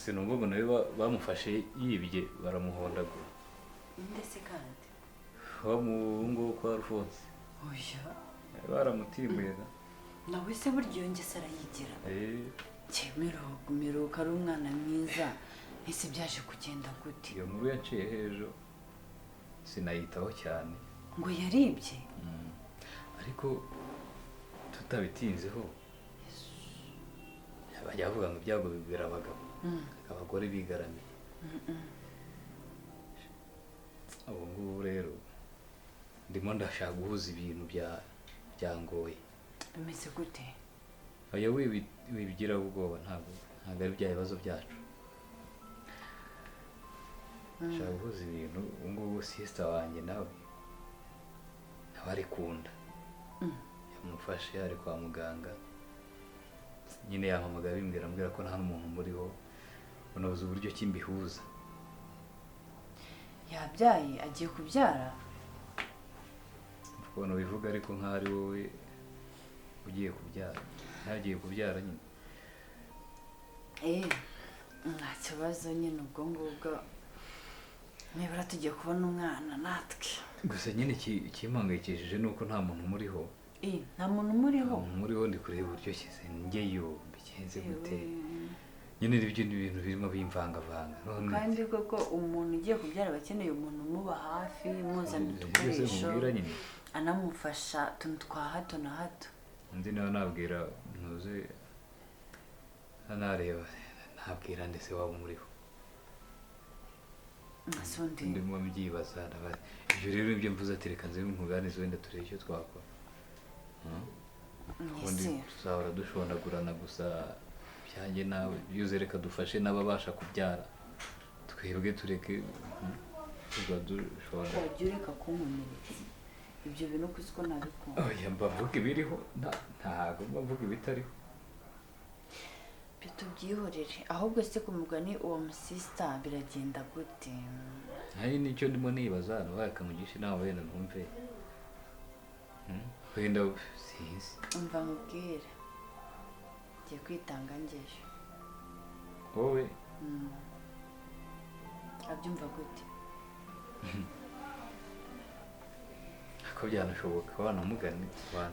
Sinumva ngo nawe bamufashe yibye baramuhondagura. Ndetse kandi Wa muhungu wo kwa Alphonse. Oya. Baramutimbuye da. Nawe se burya iyo ngeso arayigira? Eh. Miruka ari umwana mwiza, ese byaje kugenda gute? Iyo nkuru yaciye h'ejo sinayitaho cyane. Ngo yaribye? Ariko tutabitinzeho, bajya bavuga ngo ibyago bigwira abagabo, abagore bigaramiye. Ubu ngubu rero ndimo ndashaka guhuza ibintu byangoye. Bimeze gute? Oya, wibigiraho ubwoba, ntabwo ari bya bibazo byacu. Ndashaka guhuza ibintu. Ubu ngubu sister wanjye nawe ari kunda, yamufashe ari kwa muganga nyine, yampamagaye bimbwira, ambwira ko nta n'umuntu muriho, unabuze uburyo ki mbihuza. Yabyaye? Agiye kubyara? Ukuntu bivuga ariko nk'aho ari wowe ugiye kubyara, ntagiye kubyara nyine. Nta kibazo nyine, ubwo ngubwo nibura tugiye kubona umwana natwe. Gusa nyine ikimpangayikishije ni uko nta muntu umuriho. Nta muntu umuriho? Nta muntu umuriho, ndi kureba uburyo shyize njyeyo mbigenze gute nyine, ibyo ni ibintu birimo bimvangavanga. Kandi koko umuntu ugiye kubyara aba akeneye umuntu umuba hafi, umuzana udukoresho, anamufasha utuntu twa hato na hato. Undi nawe nabwira ntuze nareba nabwira ndetse waba umuriho. Ndimo mbyibaza ibyo rero ibyo mvuze ati reka nze nkuganize wenda turebe icyo twakora. Ubundi tuzahora dushondagurana gusa byanjye nawe, byuze reka dufashe n'ababasha kubyara, twebwe tureke tuba dushonda. Wajya ureka kunkomeretsa ibyo bintu kuko ko nabikunda. Oya, mbavuga ibiriho, ntabwo mbavuga ibitariho. Tubyihorere ahubwo se ku mugani uwo musista biragenda gute? Hari nicyo ndimo nibaza, nabaye akamugisha inama wenda ntumve wenda sinzi. Umva nkubwire, ngiye kwitanga ngeyo. Wowe? Abyumva gute? Ko byanashoboka wanamugani.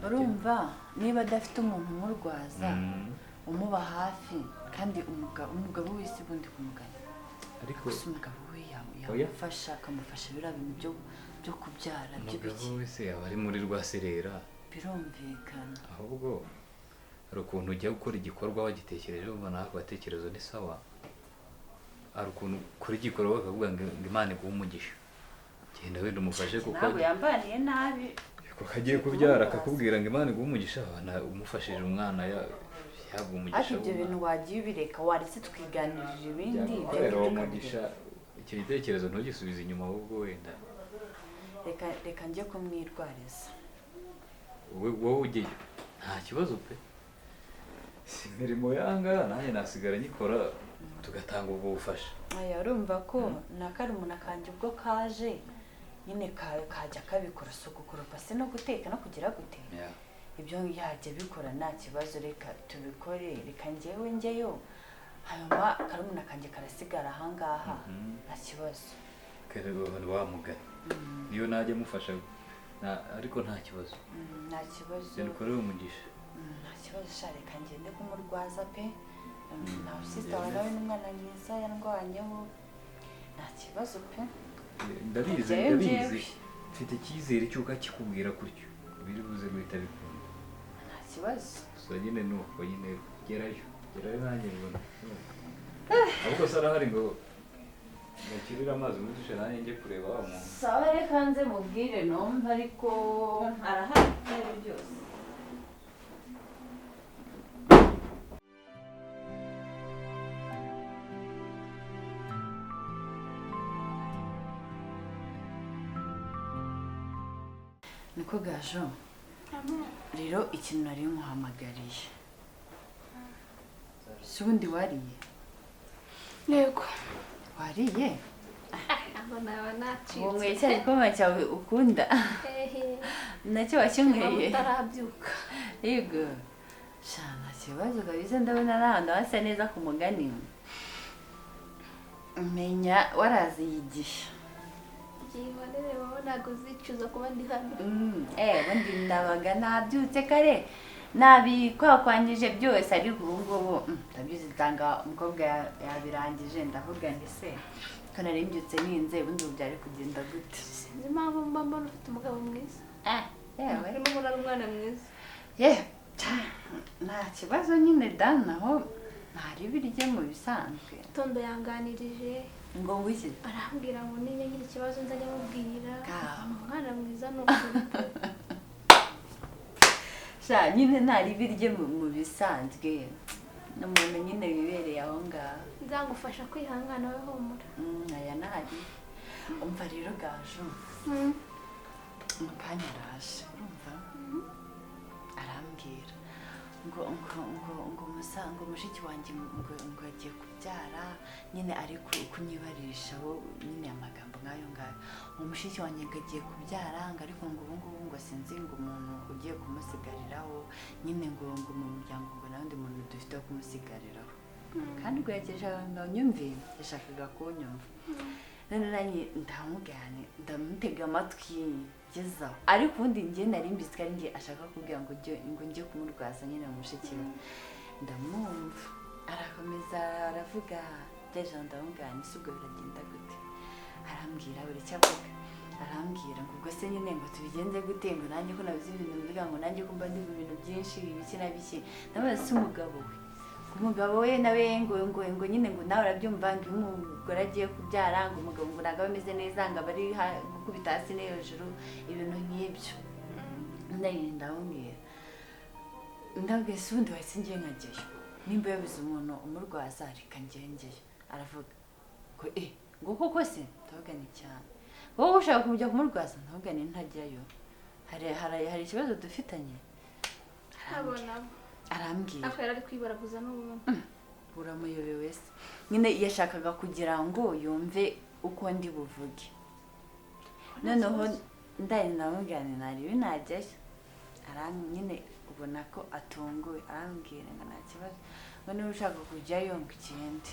Urumva niba adafite umuntu umurwaza umuba hafi, kandi umugabo wese ubundi kumugana, ariko gusa umugabo we yamufasha akamufasha biriya bintu byo kubyara. Umugabo wese aba ari muri rwaserera. Birumvikana. Ahubwo hari ukuntu ujya gukora igikorwa wagitekereje ubona ako gatekerezo ni sawa, hari ukuntu ukora igikorwa bakavuga ngo Imana iguhe umugisha, genda wenda umufashe kuko ntabwo yambaniye nabi, kuko agiye kubyara akakubwira ngo Imana iguhe umugisha, umufashije umwana yahabwa umugisha. Ariko ibyo bintu wagiye ubireka, waretse tukiganirira ibindi. Kubera uwo mugisha, icyo gitekerezo ntugisubize inyuma, ahubwo wenda reka njye kumwirwariza. Wowe ujyeyo nta kibazo pe, si imirimo yanga nanjye nasigara nyikora tugatanga ubwo bufasha. Aya urumva ko na karumuna kanjye ubwo kaje nyine kajya kabikora, si ugukoropa se no guteka no kugira gute, ibyo yajya bikora nta kibazo, reka tubikore, reka njyewe njyeyo, hanyuma karumuna kanjye karasigara ahangaha nta kibazo. Wamugana niyo najya amufasha ariko nta kibazo. Nta kibazo. Ukorere umugisha. Nta kibazo sha, reka ngende kumurwaza pe, nta sister wawe nawe n'umwana mwiza yandwanyeho, nta kibazo pe. Ndabizi, ndabizi, mfite icyizere cy'uko akikubwira gutyo biri buze guhita bikunda. Nta kibazo. Gusa nyine ni uko nyine gerayo nanjye mbona. Ahubwo se arahari ngo gakirire amazi muri dushe nanjye njye kureba wa muntu. Sawa, reka nze mubwire numva, ariko arahari byose. Niko gajo rero ikintu nari nkuhamagariye, si ubundi wariye? Yego. Wariye? Naba nacitse. Wanyweye cya gikoma cyawe ukunda? Nacyo wakinyweye? Utarabyuka. Yego. Sha nta kibazo kabisa, ndabona n'ahantu hasa neza ku mugani. Menya waraziye igihe. Byihorere wowe ntabwo uzicuza kuba ndi hano. Ubundi ndabaga nabyutse kare nabikwakwanyije byose, ariko ubu ngubu ndabyutse nsanga umukobwa yabirangije, ndavuga nti se ko nari mbyutse ninze, ubundi ubu byari kugenda gute? Sinzi impamvu mba mbona ufite umugabo mwiza. Yewe Urimo ubona ari umwana mwiza. Ye, nta kibazo nyine da, naho ntari birye mu bisanzwe. Tondo yanganirije ngo wiki arambwira ngo niba ngira ikibazo nzajya mubwira. Ka. Umwana mwiza ni ukuri. Sha nyine ntari birye mu bisanzwe, ni umuntu nyine wibereye aho ngaho. Nzagufasha kwihangana we humura. Aya ntari. Umva rero Gaju, mu kanya araje, urumva arambwira ngo ngo ngo ngo musa ngo mushiki wanjye ngo ngo agiye kubyara nyine, ari kunyibarisha wo nyine amagambo nk'ayo ngayo, ngo mushiki wanjye ngo agiye kubyara, ngo ariko ngo ubu ngubu ngo sinzi ngo umuntu ugiye kumusigariraho nyine, ngo ngo mu muryango ngo nta wundi muntu dufite wo kumusigariraho. Kandi ubwo yagejeje aho ngaho nyumve, yashakaga kunyumva. None nanjye ndamubwira nti ndamutega amatwi ngezaho, ariko ubundi njye nari mbizi ko ari njye ashaka kubwira ngo ngo njye kumurwaza nyine mushiki we. Ndamwumva arakomeza aravuga rya jambo, ndamubwira nti se ubwo biragenda gute? Arambwira buri icyo avuga, arambwira ngo ubwo se nyine ngo tubigenze gute, ngo nanjye ko nabuze ibintu mvuga, ngo nanjye ko mba ndi mu bintu byinshi ibiki na biki. Ndabaza se umugabo we, umugabo we nawe ngo ngo ngo nyine ngo nawe urabyumva, ngo iyo umugore agiye kubyara ngo umugabo ngo ntabwo aba ameze neza, ngo aba ari gukubita hasi no hejuru, ibintu nk'ibyo. Ndagenda ndamubwira, ndabwira se ubundi wahise ngiye nkajyayo, nimba yabuze umuntu umurwaza reka ngengeyo. Aravuga ngo ngo koko se? Ndavuga ni cyane, wowe ushaka kujya kumurwaza? Ndavuga ni ntajyayo, hari ikibazo dufitanye. Arambwira ako yari ari kwibaraguza n'ubundi uramuyobewe se nyine, yashakaga kugira ngo yumve uko ndi buvuge. Noneho ndamubwira nti nari binajyayo, nyine ubona ko atunguwe, arambwira ngo nta kibazo, ngo niba ushaka kujyayo ngo ugende,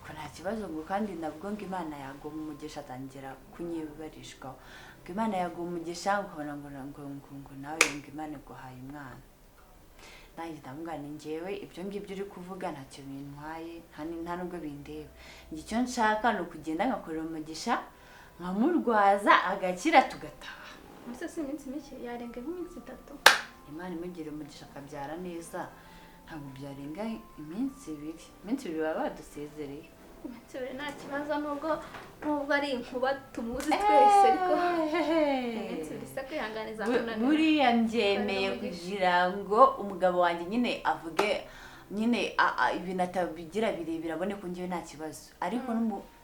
ko nta kibazo, ngo kandi nabwo ngo Imana yaguha umugisha. Atangira kunyibarishwaho ngo Imana yaguha umugisha, ukabona ngo ngo ngo ngo nawe ngo Imana iguhaye umwana. Nanjye ndamubwira nti njyewe ibyo ngibyo uri kuvuga ntacyo bintwaye, nta nubwo bindeba, njye icyo nshaka ni ukugenda ngakorera umugisha nkamurwaza agakira tugataha. Mbese si iminsi mike yarenga nk'iminsi 3? Imana imugira umugisha akabyara neza, ntabwo byarenga iminsi 2. Iminsi 2 baba badusezereye. Iminsi 2 nta kibazo, nubwo ari inkuba tumuzi twese, ariko iminsi 2 se kwihanganiza kunanira. Buriya mbyemeye kugira ngo umugabo wanjye nyine avuge nyine ibintu atabigira birebire, abone ko njyewe nta kibazo, ariko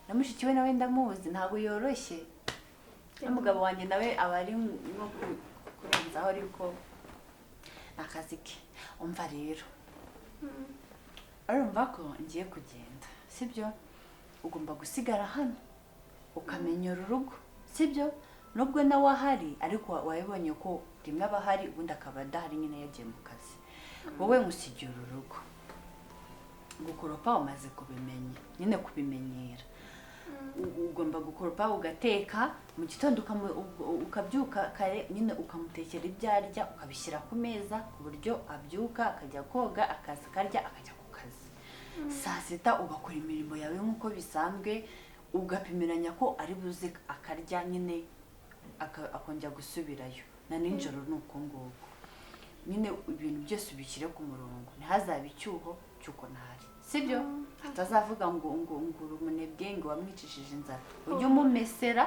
na mushiki we nawe ndamuzi ntabwo yoroshye, n'umugabo wanjye nawe aba ari nko kurenzaho, ariko akazi ke. Umva rero, urumva ko ngiye kugenda, sibyo? Ugomba gusigara hano ukamenyera urugo, sibyo? Nubwo nawe ahari, ariko wabibonye ko rimwe aba ahari ubundi akaba adahari nyine yagiye mu kazi. Wowe ngusigira urugo, gukoropa umaze kubimenya nyine, kubimenyera. Ugomba gukoropa ugateka mu gitondo, ukabyuka kare nyine ukamutekera ibyo arya, ukabishyira ku meza ku buryo abyuka akajya koga akaza akarya akajya ku kazi. Saa 6 ugakora imirimo yawe nk'uko bisanzwe, ugapimiranya ko ari buze akarya nyine akongera gusubirayo, na nijoro ni uko nguko nyine. Ibintu byose ubishyire ku murongo, ntihazabe icyuho cy'uko ntahari, sibyo? Atazavuga ngo ngo ngo uri umunebwe, ngo wamwicishije inzara. Ujye umumesera,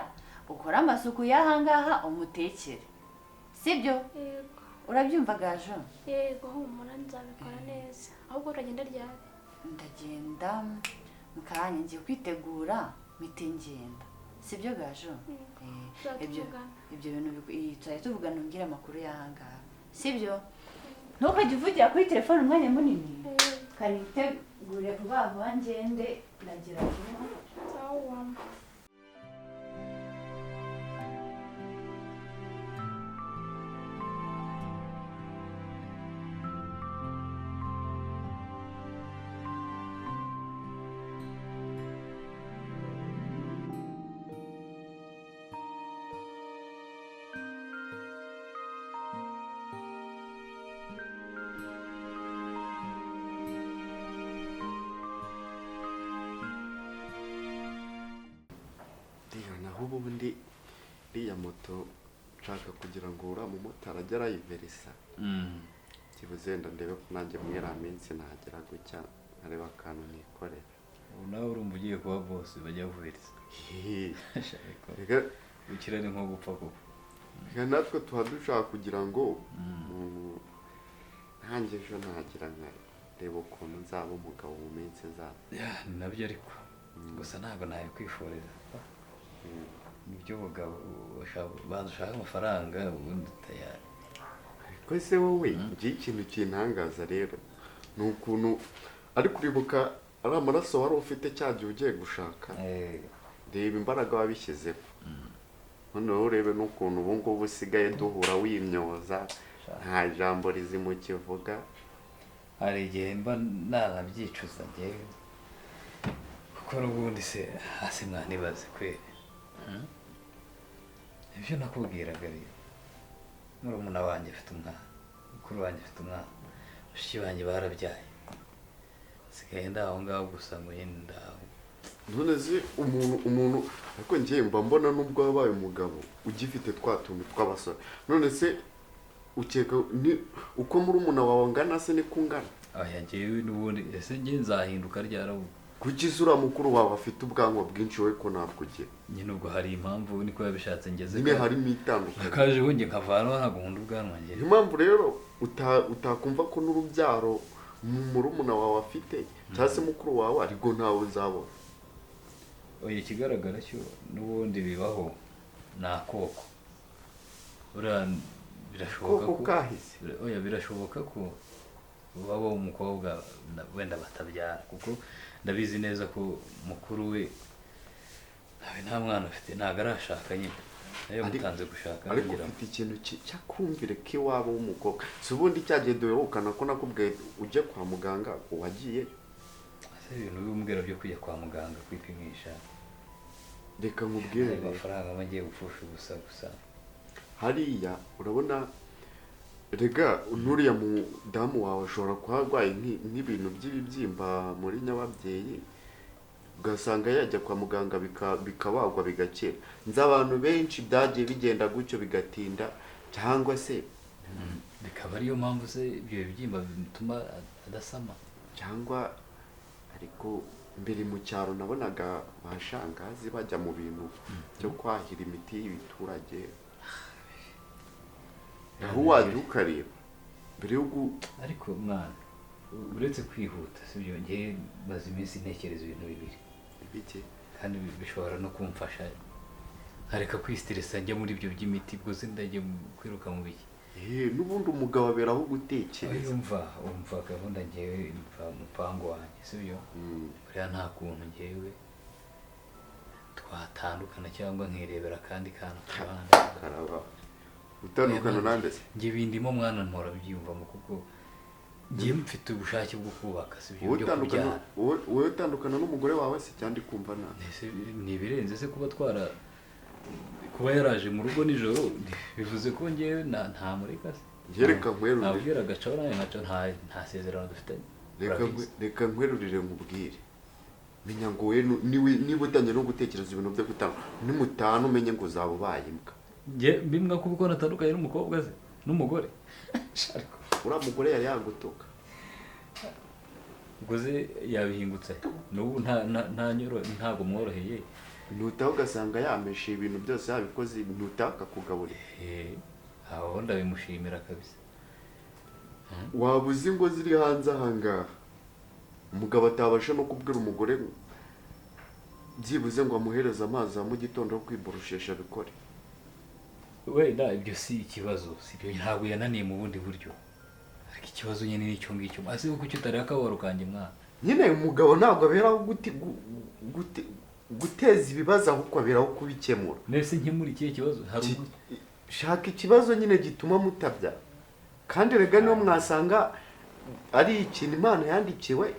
ukore amasuku y'ahangaha, umutekere, sibyo? Yego. Urabyumva Gaju? Yego humura nzabikora neza. Ahubwo uragenda ryari? Ndagenda mu kanya, ngiye kwitegura mpite ngenda, sibyo Gaju? Ibyo bintu tuzajya tuvugana, umbwire amakuru y'ahangaha, sibyo? Ntukajye uvugira kuri telefone umwanya munini. Kanitegure vuba vuba ngende, ndagira vuba. Sawa. N'ubundi iriya moto nshaka kugira ngo uriya mumotari ajye arayiverisa. Byibuze wenda ndebe ko nanjye muri iriya minsi nagera gutya nkareba akantu nikorera. Ubu nawe urumva ugiye kuba boss bajya kuverisa? Hihi. Ariko Reka gukira ni nko gupfa koko. Reka natwe tuba dushaka kugira ngo ntange ejo nagira nkareba ukuntu nzaba umugabo mu minsi nzaba. Ya, ni nabyo, ariko gusa ntabwo nabikwifuriza. Nibyo bugabo, banza ushake amafaranga ubundi tayari. Ariko se wowe, ngiye ikintu kintangaza rero ni ukuntu ari kuribuka ari amaraso wari ufite cya gihe ugiye gushaka. Reba imbaraga wabishyizemo, noneho urebe n'ukuntu ubu ngubu usigaye duhura wimyoza, nta jambo rizima ukivuga. Hari igihe mba nanabyicuza njyewe, kuko n'ubundi se hasi mwanibaze kweri. Ibyo nakubwiraga rero, murumuna wanjye afite umwana, mukuru wanjye afite umwana, bashiki banjye barabyaye, nsigaye ndi aho ngaho gusa ngo nyine ndaho. None se umuntu, ariko njye mba mbona nubwo wabaye umugabo ugifite twa tuntu tw'abasore. None se ukeka ni uko murumuna wawe angana se niko ungana? Oya, njyewe n'ubundi ese njye nzahinduka ryarabu? Kuki se uriya mukuru wawe afite ubwanwa bwinshi, wowe ko ntabwo ugira? Nyine ubwo hari impamvu, niko yabishatse ngeze. Nyine harimo itandukaniro. Kajeho njye nkavanaho, ntabwo nkunda ubwanwa njye. Niyo mpamvu rero utakumva ko n'urubyaro murumuna wawe afite cyangwa se mukuru wawe ariko ntawe uzabona. Oya, ikigaragara cyo n'ubundi bibaho ni akoko buriya birashoboka koko ko kahise. Oya, birashoboka ko waba umukobwa wenda batabyara, kuko ndabizi neza ko mukuru we nawe nta mwana afite, ntabwo arashaka nyine, nayo yamutanze gushaka. Ariko ngira ngo ufite ikintu cyakumvire k'iwabo w'umukobwa. Si ubundi cya gihe duherukana ko nakubwiye ujye kwa muganga, wagiyeyo? Ese ibintu bimbwira byo kujya kwa muganga kwipimisha, Reka nkubwire ayo rero. mafaranga aba agiye gupfusha ubusa gusa. Hariya urabona rega n'uriya mudamu wawe ashobora kuba arwaye nk'ibintu by'ibibyimba muri nyababyeyi, ugasanga yajya kwa muganga bikabagwa bigakira. Nzi abantu benshi byagiye bigenda gutyo bigatinda, cyangwa se Bikaba ariyo mpamvu se ibyo bibyimba bituma adasama? Cyangwa ariko mbere mu cyaro nabonaga ba shangazi bajya mu bintu byo kwahira imiti y'ibiturage, aho wajya ukareba mbere yo Ariko mwana, uretse kwihuta, sibyo, njye maze iminsi ntekereza ibintu bibiri. Ibiki? Kandi bishobora no kumfasha nkareka kwisiteresa njya muri ibyo by'imiti. Ubwo se ndajya kwiruka mu biki? N'ubundi umugabo aberaho gutekereza. Umva gahunda ngewe, mva umupango wanjye, sibyo? Buriya nta kuntu ngewe twatandukana cyangwa nkirebera akandi kantu ku ruhande. Karaba utandukana nande se? Njye bindimo mwana, mpora byiyumvamo, kuko njye mfite ubushake bwo kubaka, sibyo, Wowe byo utandukana kubyara. Wowe utandukana n'umugore wawe se cyangwa kumva nabi? Ese ni ibirenze se kuba twara kuba yaraje mu rugo nijoro bivuze ko ngewe ntamureka se? Njye reka nkwerurire. Nabwira agacaho nanjye nkaca, nta sezerano dufitanye. Reka Urabizi. Reka nkwerurire nkubwire. Menya ngo we niba utangiye no gutekereza ibintu byo gutanga, nimutanu umenye ngo uzaba ubaye imbwa. Njye bimwe kuko natandukanye n'umukobwa se n'umugore. Uriya mugore yari yagutuka. Ubwo se yabihingutse n'ubu ntabwo mworoheye. Ntutaha ugasanga yameshe ibintu byose yabikoze, ntutaha akakugaburira. Aho ndabimushimira kabisa. Waba uzi ngo ziri hanze ahangaha umugabo atabasha no kubwira umugore byibuze ngo amuhereze amazi ya mu gitondo yo kwiboroshesha abikore. Wenda ibyo si ikibazo, si ibyo, ntabwo yananiye mu bundi buryo, ariko ikibazo nyine ni icyo ngicyo. Ese kuki utari akababaro kanjye mwana? Nyine umugabo ntabwo aberaho guteza ibibazo, ahubwo aberaho kubikemura. Mbese nkemura ikihe kibazo? Hari Shaka ikibazo nyine gituma mutabya, kandi rega niyo mwasanga ari ikintu Imana yandikiwe,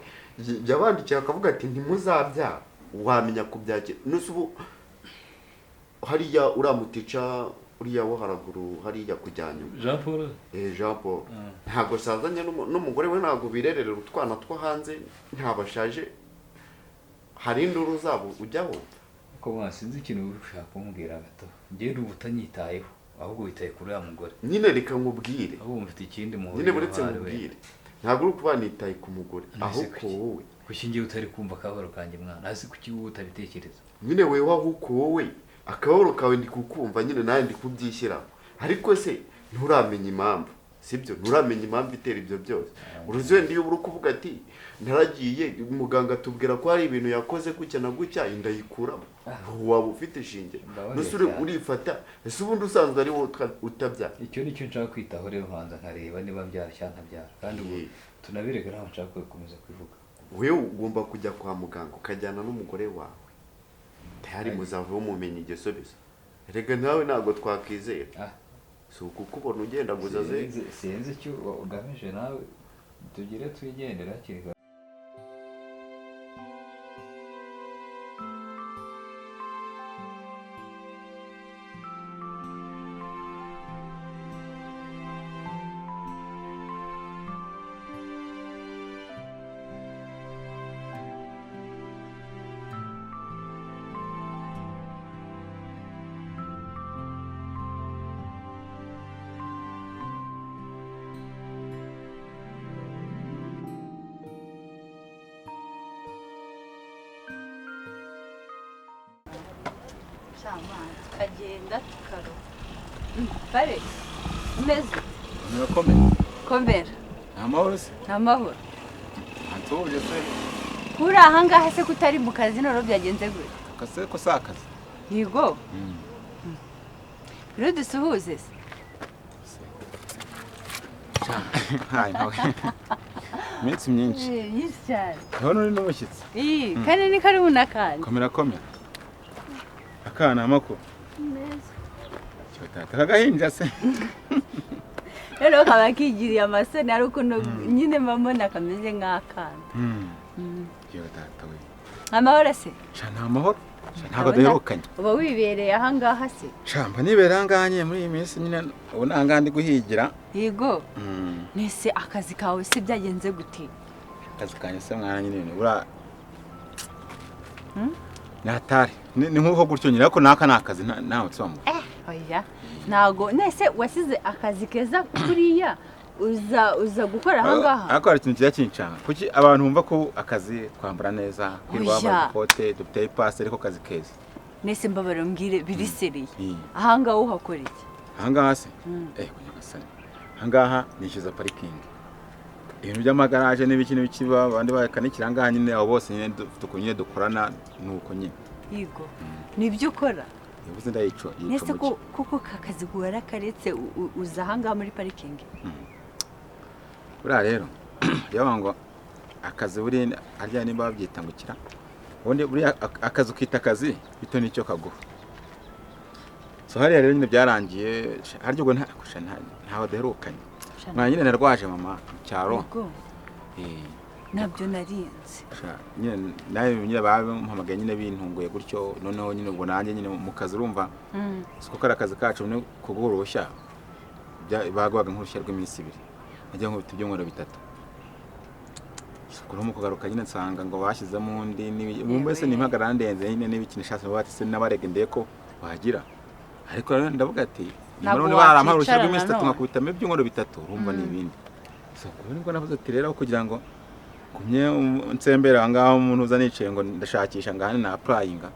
yabandikiye akavuga ati ntimuzabyara, wamenya kubyakira. Nuse ubu hariya uriya mutica uriya wo haraguru hariya kujyana inyuma. Jean Paul. Jean Paul. Ntabwo sazanye n'umugore we, ntabwo birerera utwana two hanze, ntabashaje, hari induru zabo ujya wumva. Ariko mwana, sinzi ikintu ushaka kumbwira gato. Njyewe ubu utanyitayeho, ahubwo witaye kuri uriya mugore. Nyine reka nkubwire. Ahubwo mufite ikindi muhuriyeho. Nyine buretse nkubwire, ntabwo uri kuba nitaye ku mugore, ahubwo wowe. Kuki njyewe utari kumva akababaro kanjye mwana? Hasi kuki wowe utabitekereza? Nyine wewe ahubwo wowe akababaro kawe ndi kukumva nyine, nawe ndi kubyishyiraho, ariko se nturamenya impamvu, sibyo? Nturamenya impamvu itera ibyo byose. Uruzi wenda iyo uri kuvuga ati naragiye muganga atubwira ko hari ibintu yakoze gutya na gutya, inda yikuramo, waba ufite ishingiro. Nusure urifata, ese ubundi usanzwe ari wowe utabyara? Icyo nicyo nshaka kwitaho rero, nkanza nkareba niba mbyara cyangwa ntabyara, kandi ubu tunabireka, ntabwo nshaka gukomeza kubivuga. Wewe ugomba kujya kwa muganga ukajyana n'umugore wawe, tayari muzavaho mumenya igisubizo. Erega nawe ntabwo twakwizera, si ukukubona ugenda guza ze. Sinzi icyo ugamije nawe, tugire twigendera hakiri kare. Tukagenda tukaroba. Bare umeze murakomeye? Komera. Nta mahoro se? Nta mahoro. Antuje se? Kuri aha ngaha se kutari mu kazi noro byagenze gute? Kase ko sakazi. Yego. Rero dusuhuze se. Hai nawe. Iminsi myinshi. Myinshi cyane. Ndabona uri n'umushyitsi. Kandi ni karibu nakandi. Komera komera. Akana amako. Neza. Cyotata kagahinja se. Rero kaba kigiriye amasoni ari ukuntu nyine mama kameze nk'akana. Cyotata we. Amahoro se? Sha nta mahoro. Sha ntabwo duherukanye. Uba wibereye aha ngaha se? Sha mba nibera aha ngaha nyine muri iyi minsi nyine ubu nta ngaha ndi guhigira. Yego. Nese akazi kawe se byagenze gute? Akazi kanjye se mwana nyine bura natari ni nkuko gutyo nyine, ariko naka nakazi ntawe tsomo. Oya ntago nese wasize akazi keza kuriya uza gukora aha ngaha. Ariko hari ikintu kincanga, kuki abantu bumva ko akazi kwambara neza, kwirwa bambaye ikote dufite ipasi, ariko kazi keza. Nese mbabara mbwire birisereye aha ngaha uhakora iki? Aha ngaha se kunyagasani, aha ngaha nishyuza parikingi, ibintu by'amagaraje n'ibiki n'ibiki abandi bakanikira ngaha nyine, abo bose nyine dufite ukuntu nyine dukorana nuko nyine. Yego nibyo ukora? Yabuze ndayico. Nese koko kakazi guhora karetse uza aha ngaha muri parikingi? Buriya rero reba ngo akazi buriya harya nimba babyita ngo kira, ubundi buriya akazi ukita akazi bito nicyo kaguha. So hariya rero nyine byarangiye, harya ubwo ntaho duherukanye. Mwana nyine narwaje mama mu cyaro. Nabyo narinze. Nyine nawe nyine bampamagaye nyine bintunguye gutyo, noneho nyine ubwo nanjye nyine mu kazi urumva siko kari akazi kacu ni kuguha uruhushya, baguhaga nk'uruhushya rw'iminsi ibiri, najya nkubita ibyumweru bitatu. Kuri mu kugaruka nyine nsanga ngo bashyizemo undi, mbese ni impagarara ndenze nyine n'ibikinisha bati se n'abarege ndeye ko wagira. Ariko rero ndavuga ati none barampaye uruhushya rw'iminsi itatu nkakubitamo ibyumweru bitatu, urumva ni ibindi. So nibwo navuze ati rero kugira ngo kumye nsembera aha ngaha umuntu uza nicaye ngo ndashakisha ngahane na applyinga,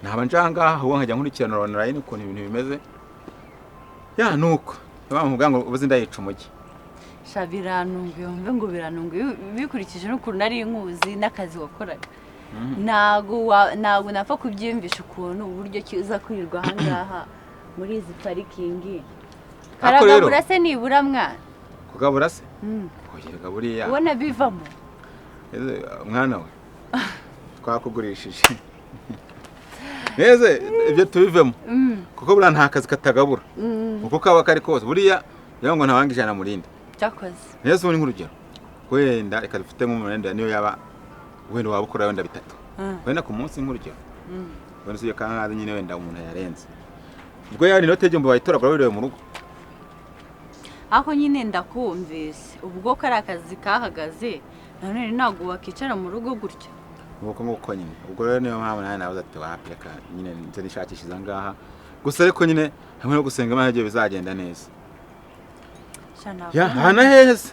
naba nje aha ngaha ahubwo nkajya nkurikirana online ukuntu ibintu bimeze. Ya nuko bamubwira ngo ubuze ndayica umujyi. Sha biranunguye, mve ngo biranunguye bikurikije n'ukuntu nari nkuzi n'akazi wakoraga. Ntago napfa kubyiyumvisha ukuntu uburyo kiza kwirirwa aha ngaha muri izi parikingi. Karagabura se nibura mwana? Kugabura se? Kugeraga buriya. Ubona bivamo. Mwana we twakugurishije. Neze ibyo tubivemo. Kuko buriya nta kazi katagabura. Uko kaba kari kose buriya ngo ntawanga ijana murinde. Cyakoze. Neze ubu ni nk'urugero. Wenda reka dufite nk'umuntu niyo yaba wenda waba ukora wenda bitatu. Wenda ku munsi nk'urugero. Wenda usiye kangahe nyine wenda umuntu yarenze. Ubwo yari inote y'igihumbi bayitoragura wirewe mu rugo. Aho nyine ndakumvise ubwo kari akazi kahagaze none ntabwo wakicara mu rugo gutya. Nuko nguko nyine. Ubwo rero niyo mpamvu nawe nabuze ati wapi reka nyine nze nishakishiza ngaha. Gusa ariko nyine hamwe no gusenga Imana ibyo bizagenda neza. Ya hana heza.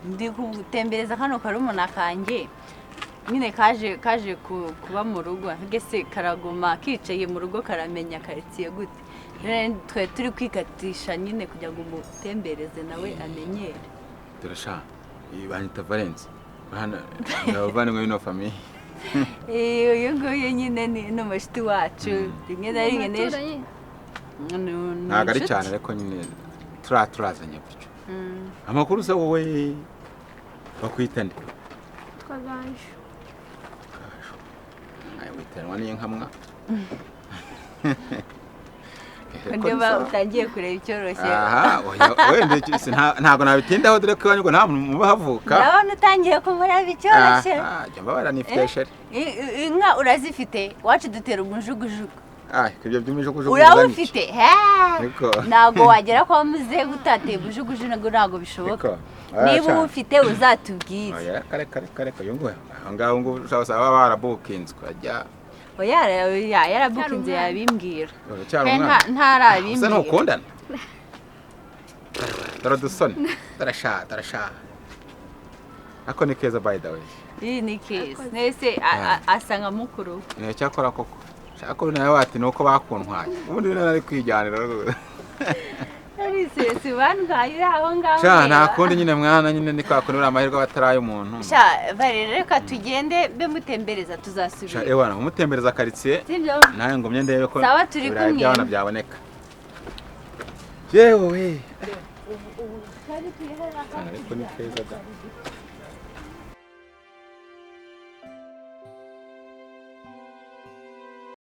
Ndi gutembereza kano karumuna kanjye. Nyine kaje kuba mu rugo. Mbese karaguma kicaye mu rugo karamenya karitsiye gute. Twe turi kwikatisha nyine kugira ngo umutembereze nawe amenyere. Turasha. Banyita Valence. Hano abavandimwe b'ino famille. Uyu nguyu nyine ni umushuti wacu. Rimwe na rimwe ntabwo ari cyane ariko nyine turazanye gutyo. Amakuru se wowe bakwita nde? Twaganje. Ayo witeranwa n'inka mwa. Ndeba utangiye kureba icyoroshye. Aha, wenda ntabwo nabitindaho dore ko iwanyu nta muntu muba havuka. Ndabona utangiye kumureba icyoroshye. Aha, jya mbabara nifite shere. Inka urazifite, wacu dutera umujugujugu. Ah, ibyo by'umujugujugu urawufite. Ntabwo wagera kwa muzehe utateye umujugujugu ntabwo bishoboka. Niba uwufite uzatubwire. Oya, kare kare kare kayungu. Aho ngaho ngo usaba barabukinzwe ajya. Oya yarabukinze yabimbwira. Ntarabimbwira. Usa ntukundana. Dore dusoni. Darasha darasha. Ako ni keza by the way. Iyi ni keza. Nese asa nka mukuru. Ne cyakora koko. Shako nawe wati nuko bakuntwaye. Ubundi nari kwijyanira rwose. Ari bandwaye aho ngaho. Sha nta kundi nyine mwana nyine ni kwa kundi amahirwe bataraye umuntu. Sha bari reka tugende be mutembereza tuzasubira. Sha ewana umutembereza quartier. Nawe ngomye ndebe ko sawa turi kumwe. Byabana byaboneka. Yewe we. Ariko ni keza da.